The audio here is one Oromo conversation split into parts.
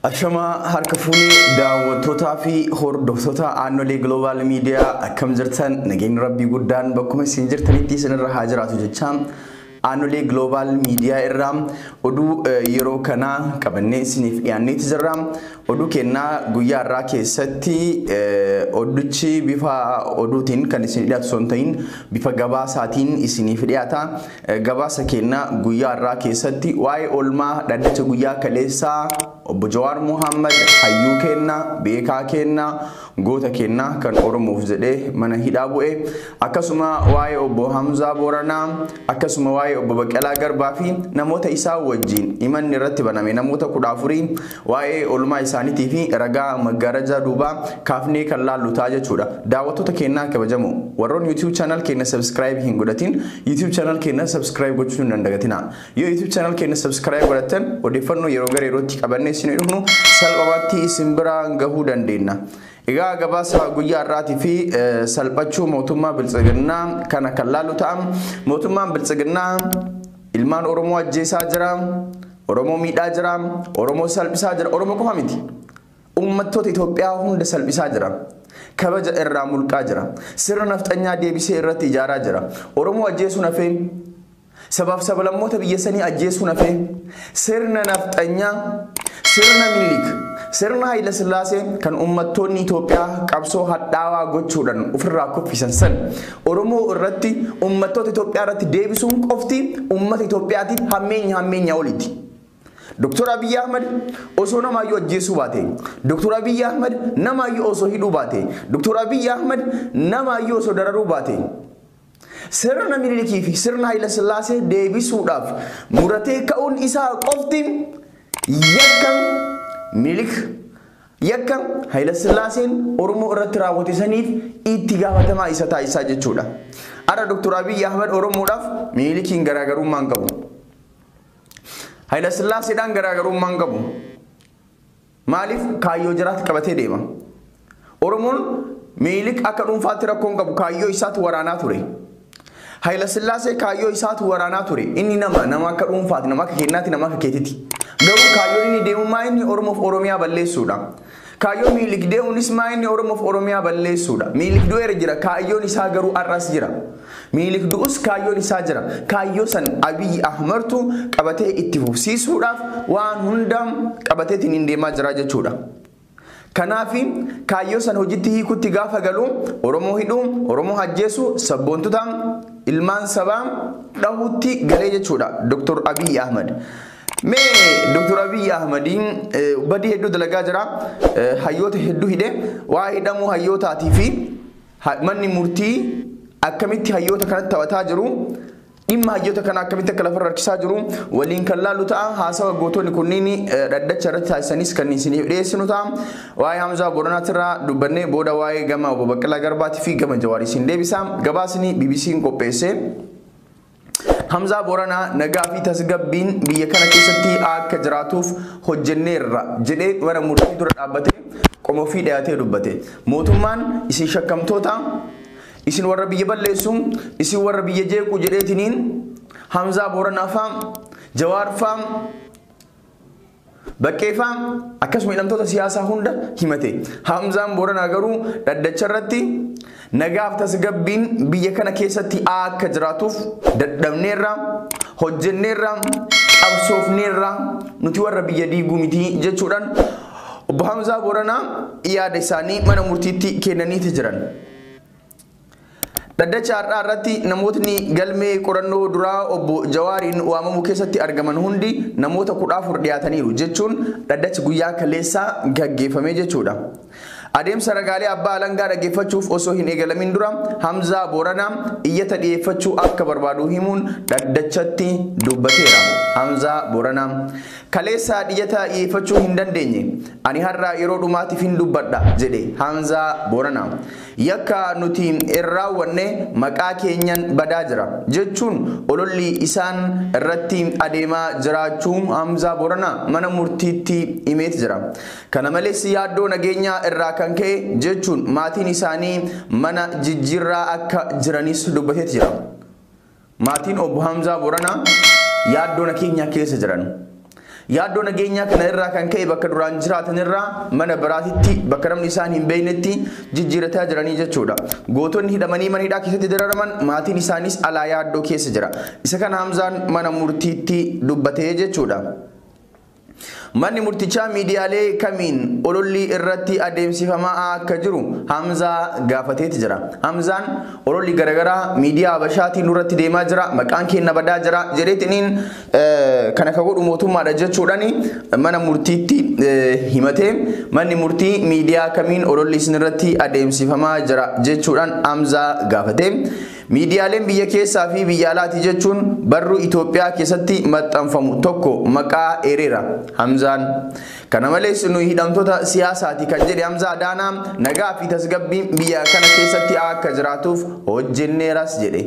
Ashama harka fuunee daawwattootaa fi hordoftoota Aanolee Global Media akkam jirtan nageenyi rabbii guddaan bakkuma isin jirtanitti isinirra haa jiraatu jecha Aanolee Global Media irraa oduu yeroo kanaa qabannee isiniif dhiyaanneeti jirra. Oduu kennaa guyyaa irraa keessatti oduchi bifa oduutiin kan isin dhiyaatu osoo hin ta'in bifa gabaasaatiin isiniif dhiyaata. Gabaasa kennaa guyyaa irraa keessatti waa'ee oolmaa dhaddacha guyyaa kaleessaa Obbo Jawaar Mohaammed hayyuu kennaa, beekaa kennaa, goota kennaa kan Oromoof jedhee mana hidhaa bu'e. Akkasuma waa'ee Obbo Hamzaa Booranaa, akkasuma waa'ee Obbo Baqqalaa Garbaa fi namoota isaa wajjin himanni irratti baname namoota 14 waa'ee oolmaa isaaniitii fi ragaa maggaarajaa duubaa kaafnee kan laallu ta'a jechuudha. Daawwattoota kennaa kabajamoo warroon YouTube channel keenya subscribe hin godhatin YouTube channel keenya subscribe gochuu hin dandagatina. Yoo YouTube channel keenya subscribe godhattan odeeffannoo yeroo gara yerootti qabannee isin dhufnu salphaatti isin biraan gahuu dandeenya. Egaa gabaasa guyyaa har'aatii fi salphachuu mootummaa Biltsiginnaa kana kan laallu ta'a. Mootummaan Biltsiginnaa ilmaan Oromoo ajjeesaa jira, Oromoo miidhaa jira, Oromoo salphisaa jira, Oromoo qofa miti. Uummattoota Itoophiyaa hunda salphisaa jira. Kabaja irraa mulqaa jira. Sirna nafxanyaa deebisee irratti ijaaraa jira. Oromoo ajjeesuun hafee sabaaf sablammoota biyya sanii ajjeesuun hafee sirna nafxanyaa, sirna Minilik, sirna Haayila Sillaasee kan uummattoonni Itoophiyaa qabsoo hadhaawaa gochuudhaan ofirraa kuffisan san Oromoo irratti uummattoota Itoophiyaa irratti deebisuun qofti uummata Itoophiyaatiif hammeenya hammeenya oliiti. Dr. Abiy Ahmed osoo namaayyuu ajjeesuu baate, Dr. Abiy Ahmed namaayyuu osoo hidhuu baate, Dr. Abiy Ahmed namaayyuu osoo dararuu baate, sirna Minilikii fi sirna Haayila Sillaasee deebisuudhaaf muratee ka'uun isaa qofti yakka Minilik, yakka Haayila Sillaaseen Oromoo irratti raawwate saniif itti gaafatamaa isa taasisaa jechuudha. Har'a Dr. Abiy Ahmed Oromoodhaaf Minilikiin garaagarummaa hin qabu. Haayila Sillaaseedhaan garaagarummaa hin qabu. Maaliif kaayyoo jiraatti qabatee deema? Oromoon Minilik akka dhuunfaatti rakkoo hin qabu, kaayyoo isaatu waraanaa ture. Haayila Sillaasee kaayyoo isaatu waraanaa ture. Inni nama akka dhuunfaati, nama akka kennaati, nama akka keetiti. Garuu kaayyoon inni deemu maa inni Oromoof Oromiyaa balleessuudha. Kaayyoon Minilik deemuunis maa inni Oromoof Oromiyaa balleessuudha. Minilik du'eera jira, kaayyoon isaa garuu har'as jira. Minilik du'us kaayyoon isaa jira. Kaayyoo san Abiy Ahmedtu qabatee itti fufsiisuudhaaf waan hunda qabateetiin hin deemaa jira jechuudha. Kanaaf kaayyoo san hojiitti hiikutti gaafa galu Oromoo hidhuu, Oromoo ajjeesuu, sabboontota ilmaan sabaa dhahuutti galee jechuudha Dr. Abiy Ahmed. Mee Dr. Abiy Ahmediin badii hedduu dalagaa jira. Hayyoota hedduu hidhe. Waa'ee hidhamuu hayyootaatii fi manni murtii akkamitti hayyoota kanatti taphataa jiru, dhimma hayyoota kana akkamitti akka lafarra harkisaa jiru waliin kan laallu ta'a. Haasawa gootonni kunniin dhaddacha irratti taasisanis kan isiniif dhiyeessinu ta'a. Waa'ee Hamzaa Booranaatirraa dubbannee booda waa'ee gama Obbo Baqqalaa Garbaatii fi gama Jawaar isin deebisa. Gabaasni BBC'n qopheesse. Hamzaa Booranaa nagaa fi tasgabbiin biyya kana keessatti akka jiraatuuf hojjenneerra jedhee mana murtii dura dhaabbatee qomoo fi dhiyaatee dubbate. Mootummaan isin shakkamtoota, isin warra biyya balleessu, isin warra biyya jeequ jedheetiniin Hamzaa Booranaa faa, Jawaar faa, Baqqee faa akkasuma hidhamtoota siyaasaa hunda himate. Hamzaan Booranaa garuu dhaddacha irratti nagaaf tasgabbiin biyya kana keessatti akka jiraatuuf dadhabneerra, hojjenneerra, qabsoofneerra, nuti warra biyya diiguu miti jechuudhaan Obbo Hamzaa Booranaa yaada isaanii mana murtiitti kennaniiti jiran. Dhaddacha har'aa irratti namootni galmee qorannoo duraa Obbo Jawaariin waamamuu keessatti argaman hundi namoota 14 dhiyaataniiru jechuun dhaddachi guyyaa kaleessaa gaggeeffame jechuudha. Adeemsa ragaalee abbaa alangaa dhaggeeffachuuf osoo hin eegalamin dura Hamzaa Booranaa iyyata dhiyeeffachuu akka barbaadu himuun dhaddachatti dubbateera. Hamzaa Booranaa kaleessaa iyyata dhiyeeffachuu hin dandeenye, ani har'a yeroo dhumaatiif hin dubbadha jedhe Hamzaa Booranaa. Yakka nuti hin raawwanne maqaa keenyan badaa jira jechuun ololli isaan irratti adeemaa jiraachuu Hamzaa Booranaa mana murtiitti himeeti jira. Kana malees yaaddoo nageenyaa irraa kan ka'e jechuun maatiin isaanii mana jijjiirraa akka jiranis dubbateeti jira. Maatiin Obbo Hamzaa Booranaa yaaddoo nageenyaa keessa jiran. Yaaddoo nageenyaa kana irraa kan ka'e bakka duraan jiraatan irraa mana biraatitti bakka namni isaan hin beeknetti jijjiirataa jiranii jechuudha. Gootonni hidhamanii mana hidhaa keessatti dararaman maatiin isaanis alaa yaaddoo keessa jira. Isa kana Hamzaan mana murtiitti dubbatee jechuudha. Manni murtichaa miidiyaalee kamiin ololli irratti adeemsifamaa akka jiru Hamzaa gaafateeti jira. Hamzaan ololli garaagaraa miidiyaa Habashaatiin nurratti deemaa jira, maqaan keenya badaa jira jedheetiniin kana ka godhu mootummaadha jechuudhaan mana murtiitti himatee manni murtii miidiyaa kamiin ololli isinirratti adeemsifamaa jira jechuudhaan Hamzaa gaafate. Miidiyaaleen biyya keessaa fi biyya alaati jechuun barruu Itoophiyaa keessatti maxxanfamu tokko maqaa eereera Hamzaan. Kana malees nuyi hidhamtoota siyaasaati kan jedhe Hamzaa Adaanaa nagaa fi tasgabbiin biyya kana keessatti akka jiraatuuf hojjenneeras jedhe.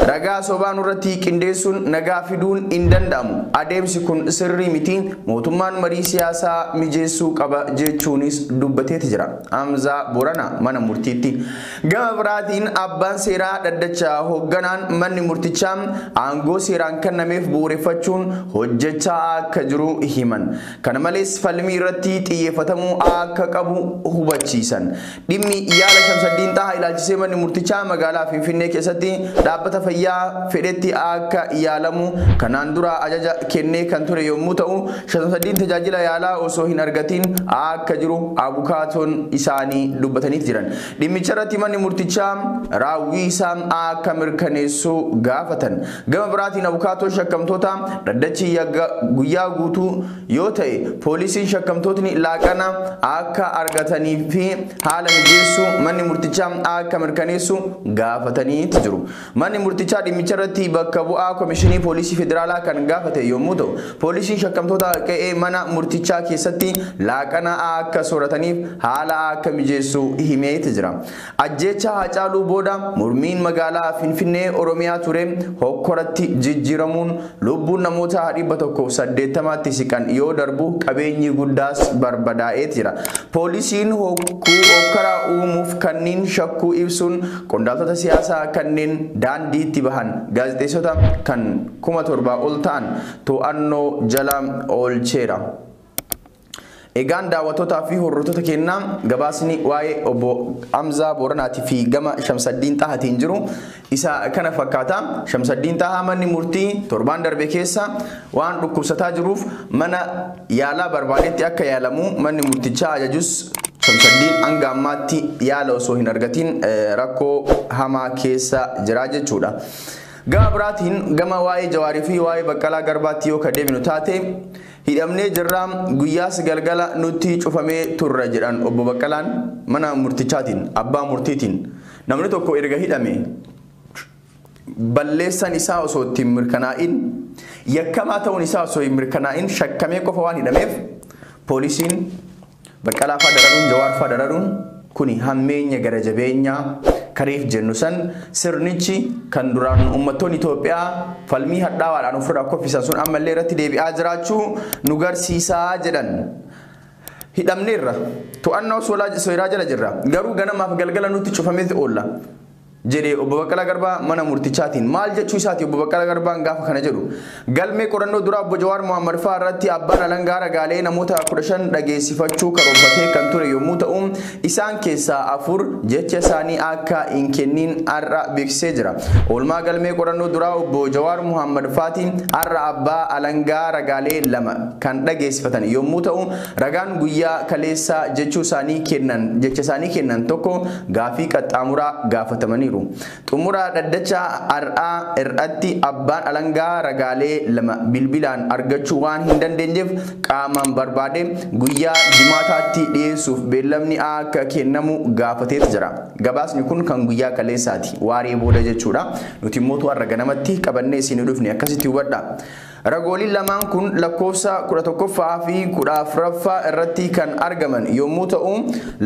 Ragaa sobaa nurratti qindeessuun nagaa fiduun hin danda'amu. Adeemsi kun sirrii miti. Mootummaan marii siyaasaa mijeessuu qaba jechuunis dubbateeti jira. Hamzaa Booranaa mana murtiitti. Gama biraatiin abbaan seeraa dhaddacha hoogganaan manni murtichaa aangoo seeraan kennameef bu'uureffachuun hojjechaa akka jiru himan. Kana malees falmii irratti xiyyeeffatamuu akka qabu hubachiisan. Dhimmi yaala Shamsaddiin Xahaa ilaalchisee manni murtichaa magaalaa Finfinnee keessatti dhaabbata fayyaa fedhetti akka yaalamu kanaan dura ajaja kennee kan ture yommuu ta'u Shamsaddiin tajaajila yaalaa osoo hin argatin akka jiru abukaatoon isaanii dubbatanii jiran. Dhimmicha irratti manni murtichaa raawwii isaa akka mirkaneessu gaafatan. Gama biraatiin abukaatoon shakkamtoota dhaddachi guyyaa guutuu yoo ta'e poolisiin shakkamtootni laaqana akka argatanii fi haala mijeessu manni murtichaa akka mirkaneessu gaafatanii jiru. Manni murtichaa dhimmicha irratti bakka bu'aa komishinii poolisii federaalaa kan gaafate yommuu ta'u poolisiin shakkamtoota qe'ee mana murtichaa keessatti laaqana akka soorataniif haala akka mijeessu himeeti jira. Ajjeecha Haacaaluu booda mormiin magaalaa Finfinnee Oromiyaa ture hokkoratti jijjiiramuun lubbuun namoota 180tti siqan yoo darbu qabeenyi guddaas barbadaa'eeti jira. Poolisiin hokkora uumuuf kanneen shakkuu ibsuun qondaaltota siyaasaa kanneen daandiitti bahan gaazexeessota kan 7,000 ol ta'an to'annoo jala oolcheera. Egaan daawwattootaa fi hordoftoota keenyaa gabaasni waa'ee obbo Hamzaa Booranaatii fi gama Shamsaddiin Xahaatiin jiru isa kana fakkaata. Shamsaddiin Xahaa manni murtii torbaan darbe keessa waan dhukkubsataa jiruuf mana yaalaa barbaadetti akka yaalamu manni murtichaa ajajus Shamsaddiin hanga ammaatti yaala osoo hin argatin rakkoo hamaa keessa jira jechuudha. Gama biraatiin gama waa'ee Jawaarii fi waa'ee Baqqalaa Garbaatti yoo deebinu taate hidhamnee jirra guyyaas galgala nutti cufamee turre jedhan obbo Baqqalaan mana murtichaatiin abbaa murtiitiin. Namni tokko erga hidhame balleessaan isaa osoo ittiin mirkanaa'in yakkamaa ta'uun isaa osoo hin mirkanaa'in shakkamee qofa waan hidhameef poolisiin Baqqalaa fa'aa dararuun Jawaar fa'aa dararuun kuni hammeenya gara jabeenyaa kareef jennu san sirnichi kan duraan uummattoonni Itoophiyaa falmii hadhaawaadhaan ofirraa koffisan sun ammallee irratti deebi'aa jiraachuu nu garsiisaa jedhan. Hidhamneerra to'annoo seeraa jala jirra garuu ganamaaf galgala nutti cufameeti oolla jedhee obbo Baqqalaa Garbaa mana murtichaatiin. Maal jechuu isaati obbo Baqqalaa Garbaan gaafa kana jedhu? Galmee qorannoo duraa obbo Jawaar Mohaammed fa'aa irratti abbaan alangaa ragaalee namoota 15 dhageessifachuu karoorfatee kan ture yommuu ta'u isaan keessaa 4 jecha isaanii akka hin kennin har'a beeksisee jira. Oolmaa galmee qorannoo duraa obbo Jawaar Mohaammed fa'aatiin har'a abbaa alangaa ragaalee 2 kan dhageessifatan yommuu ta'u ragaan guyyaa kaleessaa jechuu isaanii kennan jecha isaanii kennan tokko gaafii qaxxaamuraa gaafatamaniiru. Xumura dhaddacha har'aa irratti abbaan alangaa ragaalee 2 bilbilaan argachuu waan hin dandeenyeef qaamaan barbaade guyyaa jimaataatti dhiyeessuuf beellamni akka kennamu gaafateet jira. Gabaasni kun kan guyyaa kaleessaati waaree booda jechuudha. Nuti immoo har'a ganamatti qabannee isin dhufne akkasitti hubadha. Ragooliin lamaan kun lakkoofsa 11ffaa fi 14ffaa irratti kan argaman yommuu ta'u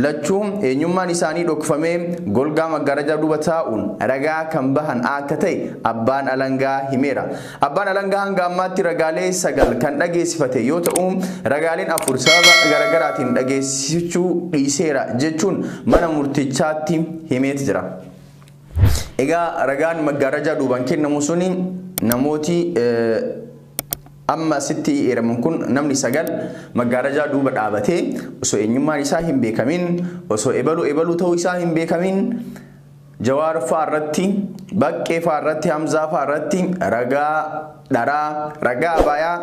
lachuu eenyummaan isaanii dhokfamee golgaa maggaarajaa duuba taa'uun ragaa kan bahan akka ta'e abbaan alangaa himeera. Abbaan alangaa hanga ammaatti ragaalee 9 kan dhageessifate yoo ta'u ragaaleen 4 sababa garaagaraatiin dhageessisuu dhiiseera jechuun mana murtichaatti himeet jira. Egaa ragaan maggaarajaa duubaan kennamu suni namooti Amma asitti eeraman kun namni 9 maggaarajaa duuba dhaabatee osoo eenyummaan isaa hin beekamin, osoo ebaluu ebaluu ta'uu isaa hin beekamin, Jawaar fa'aa irratti, Baqqee fa'aa irratti, Hamzaa fa'aa irratti ragaa dharaa, ragaa abaayaa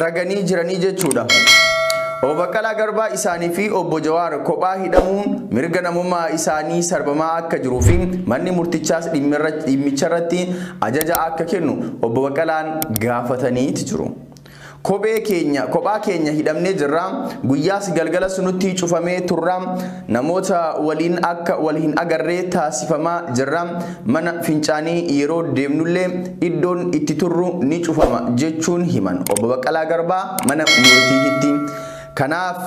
raganii jiranii jechuudha. Obbo Baqqalaa Garbaa isaanii fi Obbo Jawaar kophaa hidhamuun mirga namummaa isaanii sarbamaa akka jiruu fi manni murtichaas dhimmicha irratti ajaja akka kennu Obbo Baqqalaan gaafataniiti jiru. Kophee keenya kophaa keenya hidhamnee jirra, guyyaas galgala sunutti cufamee turra, namoota waliin akka wal hin agarree taasifamaa jirra, mana fincaanii yeroo deemnullee iddoon itti turru ni cufama jechuun himan Obbo Baqqalaa Garbaa mana murtiitti. Kanaaf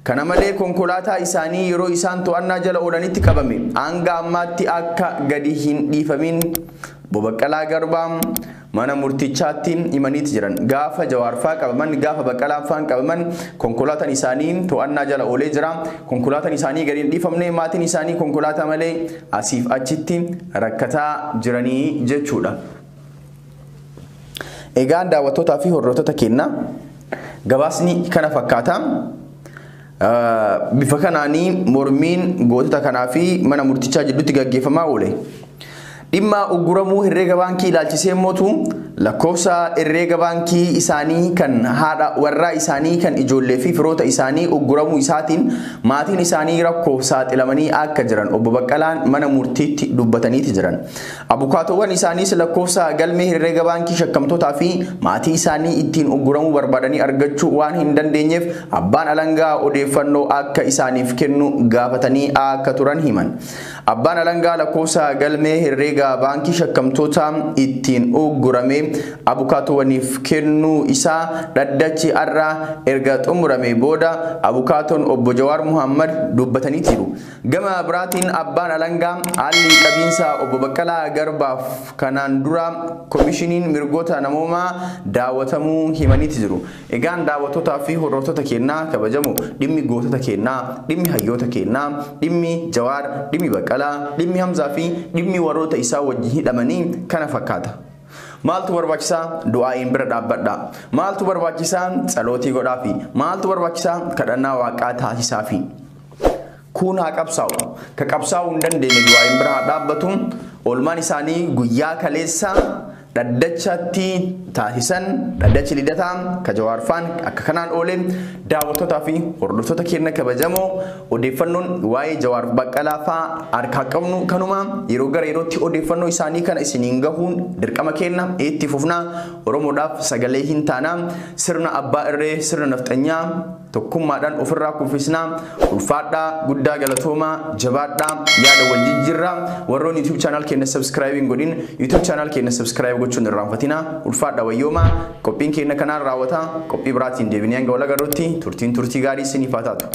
kana malee konkolaataa isaanii yeroo isaan to'annaa jala oolanitti qabame hanga ammaatti akka gadi hin dhiifamin Obbo Baqqalaa Garbaa mana murtichaatti himaniiti jiran. Gaafa Jawaar fa'aa qabaman, gaafa Baqqalaan fa'aan qabaman konkolaataan isaanii to'annaa jala oolee jira. Konkolaataan isaanii gadi hin dhiifamne, maatiin isaanii konkolaataa malee asiif achitti rakkataa jiranii jechuudha. Egaan daawwattootaa fi hordoftoota keenya, gabaasni kana fakkaata. Bifa kanaanii mormiin gootota kanaa fi mana murtichaa jidduutti gaggeeffamaa oole. Dhimma ugguramuu herreega baankii ilaalchisee mootu lakkoofsa herreega baankii isaanii kan haadha warraa isaanii kan ijoollee fi firoota isaanii ugguramuu isaatiin maatiin isaanii rakkoof saaxilamanii akka jiran Obbo Baqqalaan mana murtiitti dubbataniiti jiran. Abukaatowwan isaaniis lakkoofsa galmee herreega baankii shakkamtootaa fi maatii isaanii ittiin ugguramuu barbaadanii argachuu waan hin dandeenyeef abbaan alangaa odeeffannoo akka isaaniif kennu gaafatanii akka turan himan. Abbaan alangaa lakkoofsa galmee herreega baankii shakkamtoota ittiin uggurame abukaatowwaniif kennuu isaa dhaddachi har'a erga xumurame booda abukaatoon Obbo Jawaar Muhammad dubbatanii jiru. Gama biraatiin abbaan alangaa haalli qabiinsa Obbo Baqqalaa Garbaaf kanaan dura koomishiniin mirgoota namoomaa daawwatamuu himaniiti jiru. Egaan daawwattootaa fi hordoftoota keenyaa kabajamoo, dhimmi gootota keenyaa, dhimmi hayyoota keenyaa, dhimmi Jawaar, dhimmi Baqqalaa, dhimmi Hamzaa fi dhimmi warroota isaa wajjin hidhamanii kana fakkaata. Maaltu barbaachisaa? Du'aa'iin bira dhaabbadha. Maaltu barbaachisaa? Tsalootii godhaafi. Maaltu barbaachisaa? Kadhannaa waaqaa taasisaafi. Kun haa qabsaa'u. Ka qabsaa'uu hin dandeenye du'aa'iin bira haa dhaabbatu. Oolmaan isaanii guyyaa kaleessa dhaddachatti taasisan, dhaddachi lidataa ka Jawaar faan akka kanaan oole. Daawwattootaa fi hordoftoota keenya kabajamoo, odeeffannoon waa'ee Jawaar Baqqalaa fa'aa harkaa qabnu kanuma. Yeroo gara yerootti odeeffannoo isaanii kana isiniin gahuun dirqama keenya itti fufnaa. Oromoodhaaf sagalee hin taanaa, sirna abbaa irree, sirna nafxanyaa tokkummaadhaan ofirraa kuffisnaa. Ulfaadhaa, guddaa galatoomaa, jabaadhaa, yaada wal jijjiirraa. Warroon YouTube channel keenya subscribe hin godhin, YouTube channel keenya subscribe gochuun irraanfatina. Ulfaadha, wayyoomaa. Qophiin keenya kanaan raawwata. Qophii biraatiin deebinee hanga wal agarrutti turtiin turtii gaarii isiniif haa taatu.